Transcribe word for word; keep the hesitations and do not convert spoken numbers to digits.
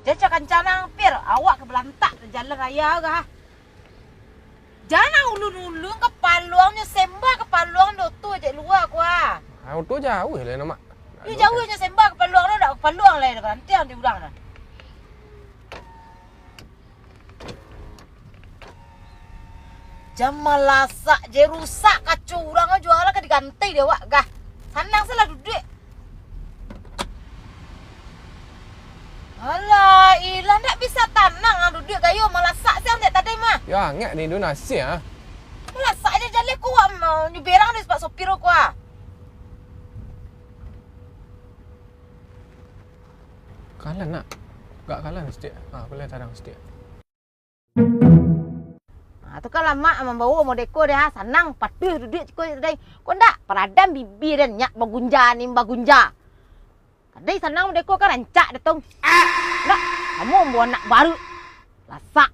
Jan cak kancang nan ampia, awak ka balantak di jalan raya ko ha. Jan nan ulun-ulun ka paluang nyo sembah ka paluang di oto dek lua ko ha. Ah, oto jauah lah, Mak. Yo jauah nyo sembah ka paluang tu, ndak ka paluang lai, ka rantiang di urang tu. Jan malasak je, rusak kaco urang juo lah, ka diganti dek awak gah. Sanang salah duduak. Alah, ilah ndak bisa tanang ah duduak gayo, malasak siang dek tadi mah. Yo angek ni dun asie ah. Malasak je jaleh ko awak mah, nyuberang dek pak sopir ko ah. Kalan nak. Gak kalan sitiak. Ha, boleh tarang sitiak. Ha, tu kan lamak mambawa modeko deh, ha. Sanang patuh duduak ciko tadi. Ko ndak, paradam bibia dan nyak bagunja ni bagunja. Kadai sanang modeko kan rancak datang. Ndak, kamu mambawa anak baru. Lasak.